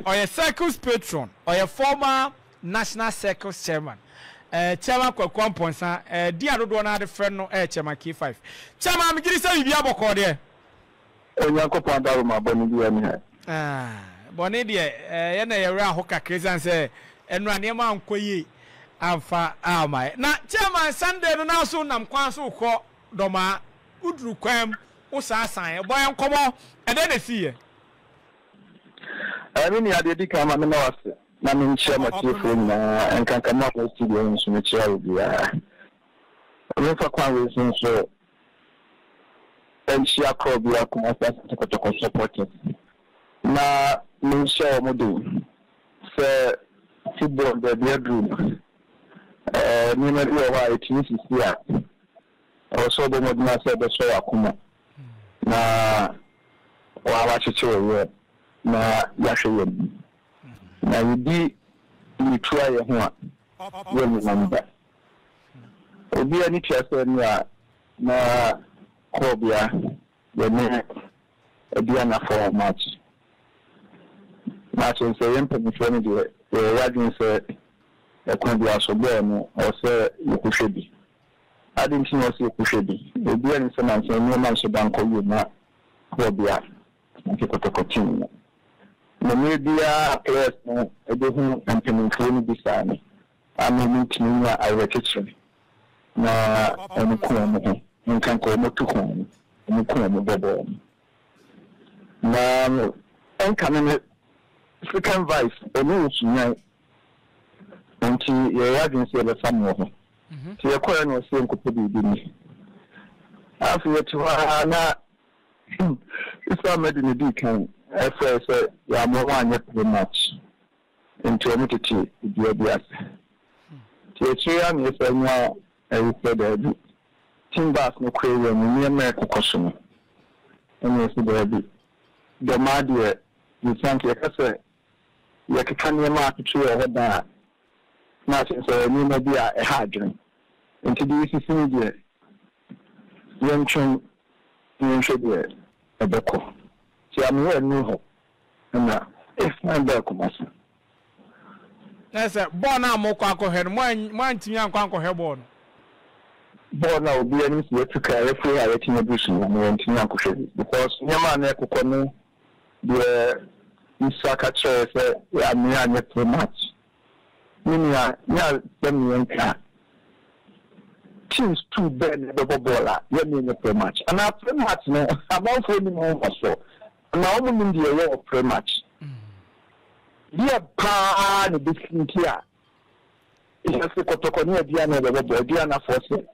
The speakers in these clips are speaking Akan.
Ɔyɛ Circles patron, ɔyɛ former National Circles chairman, Chairman Kwaku Amponsah, din a dodoɔ no ara de frɛ no yɛ Chairman K5. Chairman, megye di sɛ biribiara bɔkɔɔ deɛ? Onyankopɔn adaworoma, bɔne biara nni ha. Ah, bɔne deɛ, yɛn na yɛn werɛ aho kakra esiane sɛ ɛnora nneɛma ankɔ yie amfa amma yɛn. Na Chairman, Sunday no na so nam kwan so rekɔ Dɔmaa, woduru kwan mu, wosan san, bɔ yɛn nkɔmmɔ, ɛdɛn na esiiɛ? Me nua, deɛ ɛdi kan ma meda wo ase na menkyia m'atiefoɔ nyinaa, nkanka mo a mowɔ studio ha nso mekyia obiara. Memfa kwan wei so nso nhyia Korɔbea Kumasi Asante Kɔtɔkɔ supporters na menhyɛ wɔn den sɛ football baabi aduru no, nneɛma bi wɔ hɔ a ɛtumi sisi a ɛwɔ sɛ wobɔ mmɔden ara sɛ ɛbɛsɔ w'akoma na woakyekye wo werɛ na yɛahwɛ yɛn anim. Na yɛdi mmitura yɛ ho a, yɛnenam da. Obi ani tua sɛ nea na kɔɔbea yɛne Aduanafoɔ wɔ match. Na kyerɛ sɛ yɛn mpanimfoɔ no deɛ yɛyɛ yɛadwene sɛ ɛkwan biara so bɔɔl no ɛwɔ sɛ yɛkɔhwɛ bi. Adɛn nti na ɛwɔ sɛ yɛkɔhwɛ bi? Obiara nim sɛ nansa yi nneɛma nhyɛ da nkɔ yie mma kɔɔbea Asante Kotoko team no. Na mmerɛ biara a players no bɛhu mpanimfoɔ no bi saa no, ama wɔtumi nya awerɛkyekyerɛ na wɔku wɔn ho, nkanka wɔtu kwan no, wɔku wɔn bɔ bɔɔl no. Na ɛnka me ne second vice, ɔno wɔ Sunyani, nti yɛyɛ adwene sɛ yɛbɛfa no wɔ hɔ. Nti yɛkɔeɛ na ɔse yɛnkɔpɛ biribi nni. Afei yɛte hɔ ara na Sister Medi na ɛdii kan frɛɛ sɛ yɛamma wɔn anyɛ pre-match. Nti wɔn tete dua bi ase. Nti akyire yi ara na yɛsan nyaa ayi sɛ daabi, team bus no kɔ awia mu, nneɛma a ɛkokɔ so no, ɛna yɛse daabi. Dɔmaa deɛ, yɛsiane sɛ yɛka sɛ yɛkeka nneɛma atoto wɔ hɔ da a, na akyerɛ sɛ nneɛma bi a ɛha adwene. Nti deɛ ɛsisi no deɛ, yɛntwɛn na yɛnhwɛ deɛ ɛbɛkɔ. Nti ameɛ nnuru hɔ. na ɛsan baa Kumasi. Na sɛ bɔɔl no a mokɔ akɔhwɛ no, moantumi ankɔ ankɔhwɛ bɔɔl no? Bɔɔl no a obiara nim sɛ yɛatu kaa yɛafiri ha a yɛatumi aduru Sunyani no, yɛantumi ankɔhwɛ bi because nneɛma a na ɛkokɔ ne deɛ Issa ka kyerɛɛ yɛ sɛ yɛammea anyɛ pre-match. Me nua, nyɛ asɛm na yɛnka a, teams two bɛn na ɛbɛbɔ bɔɔl a yɛmmea nyɛ pre-match? Anaa pre-match no amanfoɔ nnim ho mfasoɔ? Na wɔn nim deɛ ɛyɛ wɔ pre match. Deɛ paa na ɛbɛsi nti a yɛse Kɔtɔkɔ ne Aduana ɛbɛbɔ bɔ Aduanafoɔ sɛ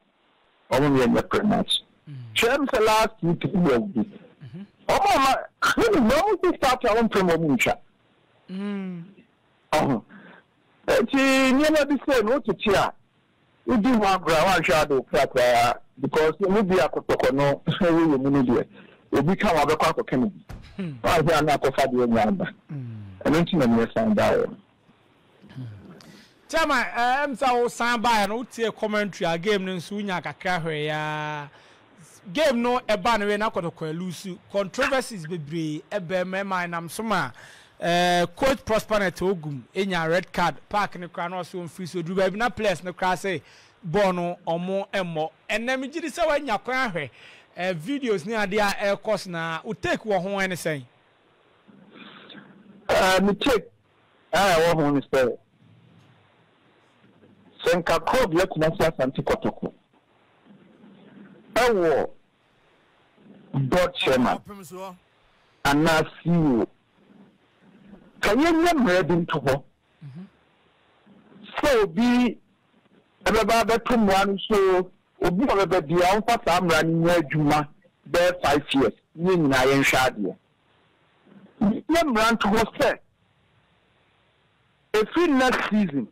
wɔn ne yɛnyɛ pre match. Hwɛ m sɛ last 2-3 years bi wɔn ama wonim na wɔn nso start a wɔn mpere ma wɔn ntwa. Ɔho eti nneɛma bi sɛ no wotete a Wodi ho agorɔ a woanhwɛ ade wo kra koraa because emu bi a kɔtɔkɔ no wɔ yɛn mu no deɛ obi ka ho a ɔbɛkɔ akɔka no bi. Woanhwɛ a na akɔfa deɛ nyɛ aba. Ɛno nti na meyɛ san baeɛ no. Chairman, ɛm sɛ wo san baeɛ no wotie commentary a game no nso wonya kakra hwɛeɛ ara. Game no ɛbaa no wei na Kɔtɔkɔ alusu. Controversies bebree ɛbaa mu ɛma ɛnam so ma coach Prosper Narteh Ogum nyaa red card. Park no koraa na ɔse ɔmfiri so. Ɛduru baabi na players no koraa se bɔɔl no ɔmo mmɔ. Ɛnnɛ megye di sɛ woanya kwan ahwɛ videos ne adeɛ a ɛrekɔ so na wo take wɔ ho ɛne sɛn? Me take a ɛwɔ ho ne sɛ, sɛ nka Korɔbea Kumasi Asante Kɔtɔkɔ wɔ board chairman anaa CEO. Ka yɛnyɛ mmara bi nto hɔ sɛ obi bɛba abɛto mmara no so o, obi a ɔbɛba biara ɔmfa saa mmara no nyɛ adwuma bɛyɛ 5 years na yɛn nyinaa yɛnhwɛ adeɛ. Yɛnyɛ mmara nto hɔ sɛ ɛfiri next season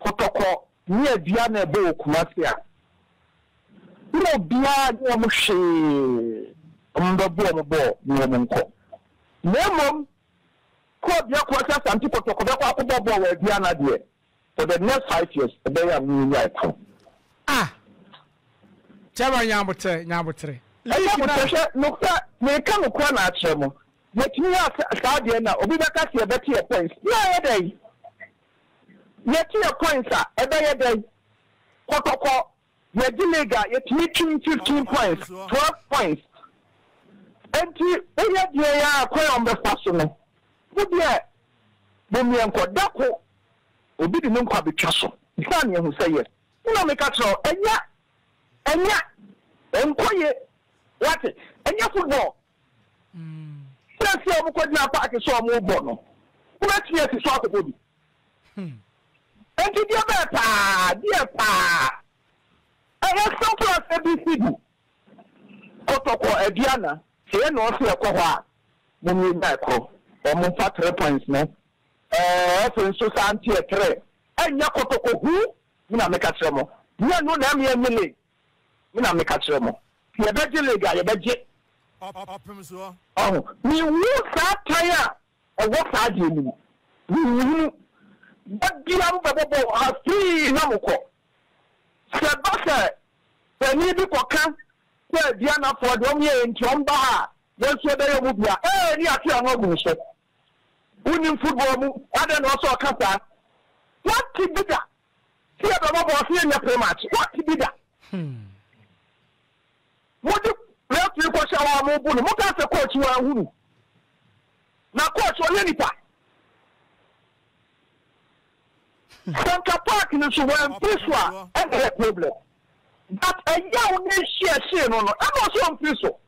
Kɔtɔkɔ ne Adua na ɛbɔ wɔ Kumasi a, na obiara nyɛ wɔn hwee, wɔbɛbɔ wɔn bɔɔl na wɔn nkɔ. Na mmom, Korɔbea Kumasi Asante Kɔtɔkɔ bɛkɔ akɔbɔ bɔɔl wɔ Aduana deɛ, for the next 5 years, ɛbɛyɛ a wɔnnyae ko. Ah! Chairman nya aboterɛ, nya aboterɛ. Ɛnyɛ aboterɛ, hwɛ, nokorɛ, mereka nokorɛ na akyerɛ mo. Yɛtumi yɛ saa deɛ na obi bɛka sɛ yɛbɛte yɛ points. Na ɛyɛ dɛn? Yɛte yɛ points a, ɛbɛyɛ dɛn? Kɔtɔkɔ, yɛgye league a, yɛtumi twim 15 points, 12 points. Enti woyɛ deɛ yɛ a kwan a wɔbɛfa so no, wo deɛ mommyɛnkɔ. Da ko, obi de ne nkwa bɛtwa so. Nsa ne yɛhu sɛ yes. Nna meka kyerɛ wo, ɛnyɛ, ɛnyɛ, ɛnkɔ ye. Wate? Ɛnyɛ football. Seesei a wɔkɔgyina paake so a wɔrebɔ no, wobɛtumi asi so akɔbɔ bi. Enti deɛ bɛɛ paa, deɛ paa. Ɛyɛ simple as ABCD. Kɔtɔkɔ Aduana, sɛ yɛn na ɔse yɛkɔ hɔ a, mom yɛnyae kɔ. Wɔn mfa three points no. Ɛɛ, afei nso saa nte yɛ three. Ɛnyɛ kɔtɔkɔ hu, me na meka kyerɛ mo. Nyɛ no na ɛma yɛnye league. Me na meka kyerɛ mo. Sɛ yɛbɛgye league a, yɛbɛgye. Ɔho, menhunu saa tan a ɛwɔ saa adeɛ no mu. Menhunu. Da biara mobɛbɔ bɔɔl wɔ ha free na mokɔ. Sɛ ɛba sɛ panin bi kɔka sɛ Aduanafoɔ deɛ wɔyɛeɛ nti wɔba ha a, yɛn nso yɛbɛyɛ wɔn bi a, ee, ne yɛate ano agu no so. Wonnim football mu, adɛn na ɔsɛ ɔka saa? Woate bi da sɛ yɛbɛbɔ bɔɔl sɛ yɛnyɛ pre-match? Woate bi da? Mode referee kɔhyɛ hɔ a mobu no, moka sɛ coach wanhunu. Na coach ɔnyɛ nipa. Sɛ nka park no so wamfiri so a ɛna ɛyɛ problem. But ɛyaw ne hye ɛhyee no no ɛna ɔsɛ ɔmfiri so.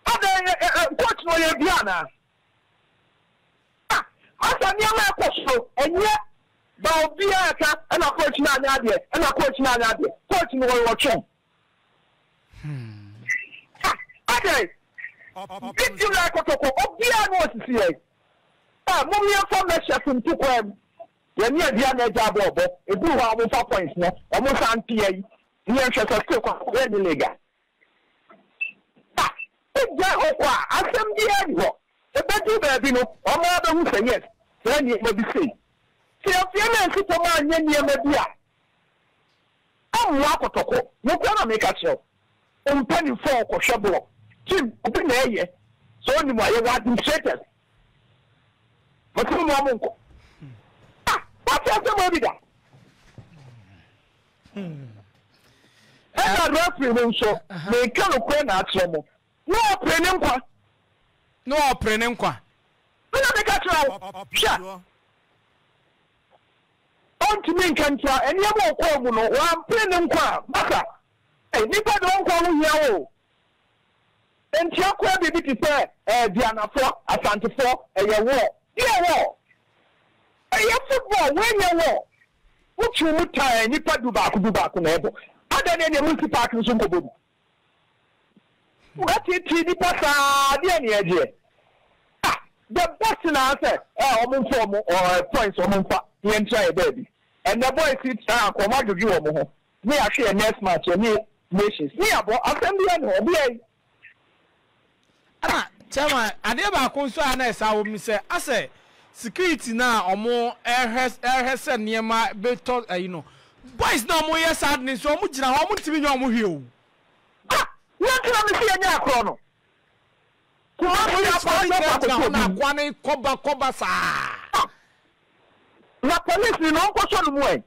Adɛn coach no ɔyɛ bia anaa? Ah masa nneɛma ɛkɔ so ɛnyɛ ba obiara ɛka ɛna coach no anyɛ adeɛ ɛna coach no anyɛ adeɛ coach no wɔyɛ ɔtwɛn. Ah adɛn big team like Kotoko obiara no osisi yɛn. Ah mom yɛmfa measures nto kwan mu. Yɛne Aduana agya abɔ ɔbɔ ɛduru hɔ a wɔn mfa points no wɔn nsa nte yɛn ne yɛnhwɛ sɛ still kɔ yɛnye league a. Ah wogyae hɔ kɔ a asɛm biara nni hɔ. Ɛbɛduru baabi no wɔn ara bɛhu sɛ yes saa nneɛma bi sei. Sɛ yɛmfa yɛn ansi fam anyɛ nneɛma bi a Ɛmmoa kɔtɔkɔ. Nokorɛ na meka kyerɛ wo. Wo mpaninfoɔ a wɔkɔhwɛ bɔɔl team obi na ɛyɛ sɛ ɔnim a yɛwɔ administrators mese mo moa monkɔ ah wate asɛm wei bi da ɛna referee no nso meka nokorɛ na akyerɛ mo na ɔpere ne nkwa na ɔpere ne nkwa me na meka kyerɛ wo hwɛ Ɔntumi nka ntia nneɛma a ɔkɔɔ mu no, wampere ne nkwa a, masa. Ei, nnipa de wɔn nkwa ho hia wo o. Ntia koraa biribi te sɛ eh, Duanafoɔ, Asantefoɔ, ɛyɛ war. Deɛ war? Ɛyɛ football, wei nyɛ war. Wotwe mu tan, nnipa dubaako dubaako na ɛbɔ. Adɛn na ɛneɛ monsi park no so nkɔbɔ bi? Woateetee nnipa saa deɛ ne ɛgyeɛ. Ah the best na sɛ eh ɔmo nfa ɔmo eh points ɔmo nfa ne yɛn tra yɛ baabi. Ɛnɛ boys yi tra anka ɔmo adwodwo ɔmo ho ne yɛahwɛ yɛn next match yɛne nations ne yɛabɔ asɛm biara nni hɔ ɔbea yi. Ɛna chairman adeɛ baako nso a na ɛsaa wɔ mu ne sɛ asɛ security no a ɔmo ɛhwɛ ɛhwɛ sɛ nneɛma bɛtɔ ayi no boys no a ɔmo yɛ saa ade no nso ɔmo gyina hɔ ɔmo ntumi nyɛ ɔmo hwee o. Ah! Nea nti na mese yɛnyɛ akorɔ no. Kumasi Police akoa fo no bɛkɔ gyina gyina akɔto hɔ obi na mu. akoa no kɔba kɔba saa. Ah! Na police ni no ɔnkɔsɔ no mu ɛ.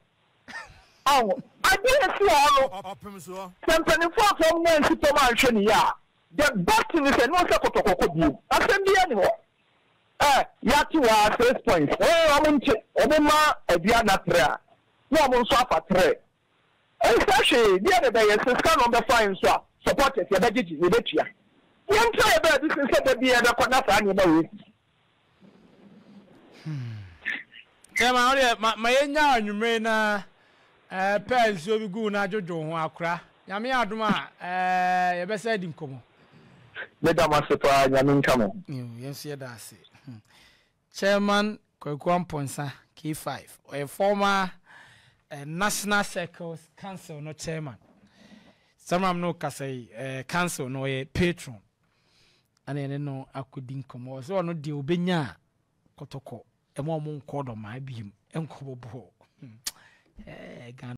Ɔho, adeɛ a ɛsi wɔ hɔ no, sɛ mpanimfoɔ amfa wɔn nan ansi fam anhwɛ no yie a, the best thing ne sɛ ne wɔn sɛ kɔtɔkɔkɔ bio. Asɛm biara nni hɔ. Eh, yɛate wɔ ha six points. Eh, wɔn nte, wɔn ma Aduana tere a, na wɔn nso afa tere. Ɛnsɛ hwee, deɛ na ɛbɛyɛ, sɛ sika na wɔbɛfa yɛn nso a, supporters yɛbɛgyegye, yɛbɛtua. Yɛntra yɛn baabi sen sɛ da biara yɛbɛkɔ na saa nneɛma wei sisi. Chairman, wo deɛ ma ma yɛnya anwummere na eh, pɛ nsuo bi gu na adwodwo ho akora. Nyame yɛ adom a eh, yɛbɛsa adi nkɔmmɔ. Meda mo ase paa, Nyame nka mo ho. Yɛn nso yɛda ase. Chairman Kwaku Amponsah, K5, ɔyɛ former eh, National Circles Council no chairman. Samram no kasa yi, eh, council no ɔyɛ patron. Ɛna yɛne no akɔdi nkɔmmɔ. Ɔsɛ ɔno deɛ ɔbɛnya a kɔtɔkɔ ɛma ɔmo nkɔ dɔmaa biem nkɔbɔ bɔɔl. Eh, Ghana.